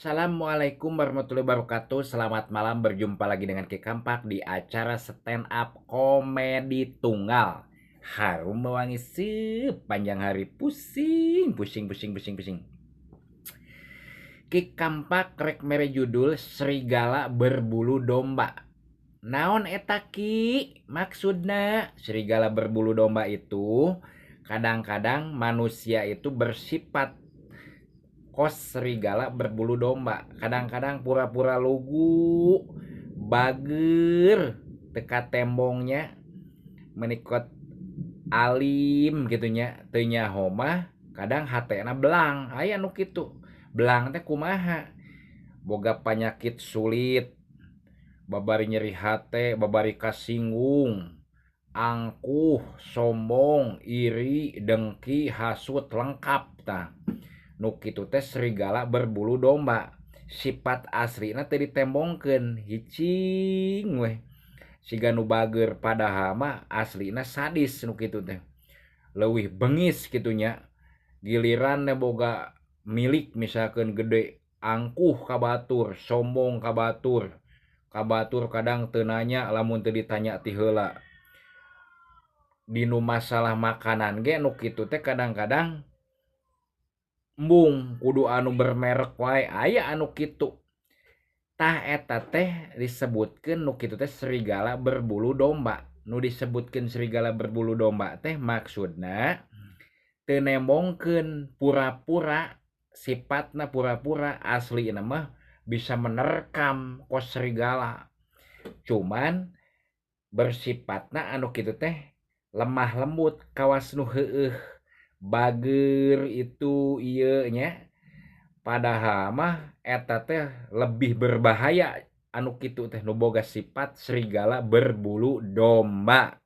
Assalamualaikum warahmatullahi wabarakatuh. Selamat malam, berjumpa lagi dengan Ki Kampak di acara stand up komedi tunggal. Harum mewangi sepanjang hari, pusing, pusing, pusing, pusing, pusing. Ki Kampak rek mere judul Serigala Berbulu Domba. Naon eta Ki? Maksudna serigala berbulu domba itu kadang-kadang manusia itu bersifat kos serigala berbulu domba. Kadang-kadang pura-pura lugu, bager, teka tembongnya, menikot alim gitunya, teu nyaho mah kadang hatena belang, aya nu kitu. Belang teh kumaha? Boga panyakit sulit, babari nyeri hate, babari kasinggung, angkuh, sombong, iri, dengki, hasut, lengkap tah. Nu kitu teh serigala berbulu domba. Sifat aslina teu ditembongkeun, hicing weh. Siga nu bager padahal mah aslina sadis nu kitu teh. Leuwih bengis kitu nya. Giliran boga milik misalkan gede, angkuh ka batur, sombong ka batur. Ka batur kadang teu nanya lamun teu ditanya ti heula. Dinu masalah makanan ge nu kitu teh kadang-kadang embung kudu anu bermerek wae, aya anu kitu. Tah eta teh disebutkeun nu kitu teh serigala berbulu domba. Nu disebutkeun serigala berbulu domba teh maksudna teu nembongkeun, pura-pura, sifatna pura-pura, aslina mah bisa menerkam kos serigala. Cuman bersifatna anu kitu teh lemah lembut kawas nu heueuh, bager itu ieu nya. Padahal mah eta teh lebih berbahaya anu kitu teh nu boga sifat serigala berbulu domba.